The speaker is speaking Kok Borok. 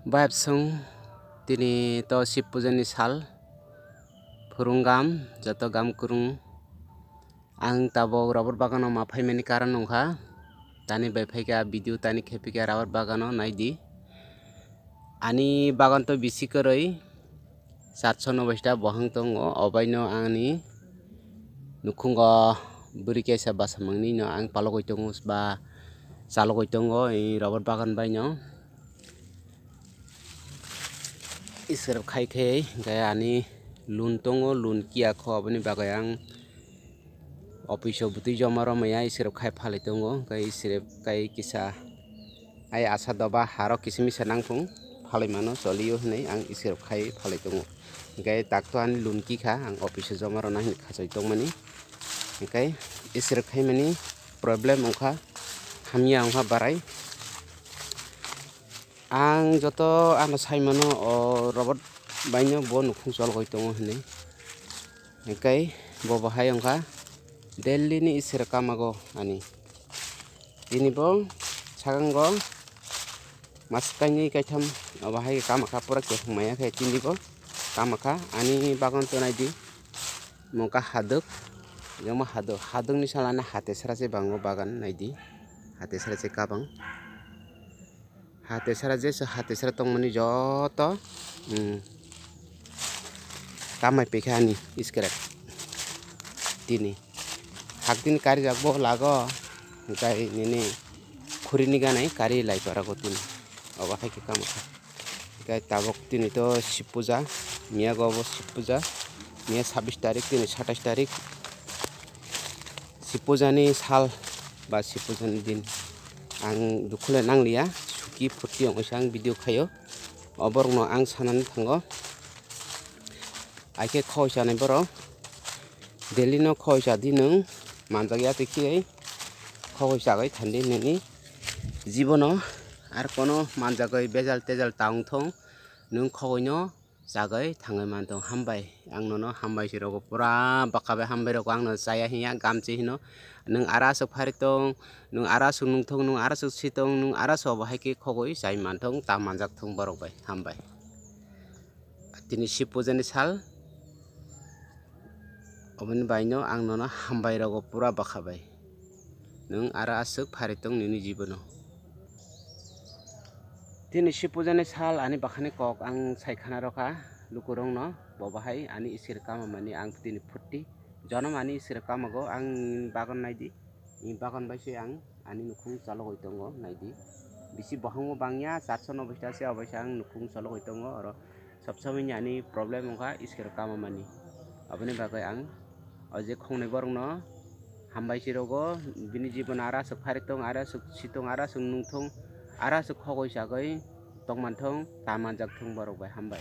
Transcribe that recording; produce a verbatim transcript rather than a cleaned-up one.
Bayapsong, tini to Shib Puja ni sal, phurung gam, joto gam kwrwng. Ang tabok rubber bagano ma phaimani karon wngkha, tani bai phaikha video tani khephikha rubber bagano naidi. Ani bagan to bisi kwrwi, charso no bosta bohang tongo, obaino ani nukhungo bwrwi kaisa bwsamungni no ang palogwi tongo ba chalogwi tongo, i rubber bagan baino. Isrep khai khe hwnkhe ani loan tongo, loan kiya kho, aboni bagwi ang office o bwtwi joma romaya isrep khai phalwi tongo, hwnkhe isrep kai kisa ai asa doba harok kisa misa nangphung phalwi mano cholio hinwi ang isrep khai phalwi tongo. Hwnkhe takto ani loan kikha, ang office o joma rwna hinwi khachoi tongmani, hwnkhe isrep khaimani problem wngkha, hamya wngkha barai. Ang joto ano sai mano, o robot baino bo nukhung cholgwi tongo hinwi. Hwnkhe bo bahai wngkha Delhi ni isrep kamago ani. Tini bo sakango mas kainwi kaitham o bahai kamakha, pura kehung maya khe tini bo kamakha. Ani bagan to naidi, mungkha haduk, jengma haduk, haduk ni salani hate sara se bango bagan naidi, hate sara se kabang. Hate sara jesu hate sara tongmani joto, um, kamai pekha ani iskerek tini. Hak tini karijak bo lago, hwnkhe nini khuri ni ganai kari lai parago tini. Obo hai khe kama kha. Hwnkhe tabok tini to Shib Puja, miya go bo Shib Puja, miya sabbish tarik, tini satais tarik. Shib Puja ni sal ba Shib Puja ni din. Ang dukhu le nangliya, suki phuti wngwi se ang video khaio. O borok no ang sanani thango. Ai khe khoi chanai borok. Daily no khoi cha di nwng, manjak ya twi khe khogoi chagoi thandi nini jibono ar kono manjagoi bejal tejal ta wng thung, nwng khogoi no chagoi thangoi man thung. Hambai, ang nono hambai se rogo pura bwkha bai hambai rogo ang no chaya hinya gamchi hino, nwng aro aswk phari tong, nwng aro aswk nung thung, nwng aro aswk si tong, nwng aro aswk obo hai khe khogoi chai man thung, ta manjak thung borok bai, hambai. Tini Shib Puja ni sal, oboni bai no ang nono hambai rogo pura bwkha bai. Nwng aro aswk phari tong nini jibono. Tini Shib Puja ni sal ani bwkha ni kok ang sai khana rokha lukurok no, bo bahai ani isir kama mani ang tini phuti jonom ani isir kamago ang bagan naidi. Ni bagan bai se ang ani nukhung chalogoi tongo, naidi. Bisi bohongo bangya, charso no bosta se, obo se ang nukhung chalogoi tongo, oro sob somoi ni ani problem wngkha iskero kama mani. Aboni bagwi ang o je khongnai borok no hambai se rogo, bini jibon aro aswk phari tong, aro aswk si tong, aro aswk nung thung, aro aswk khogoi chagoi tong man thung, ta manjak thung borok bai, hambai.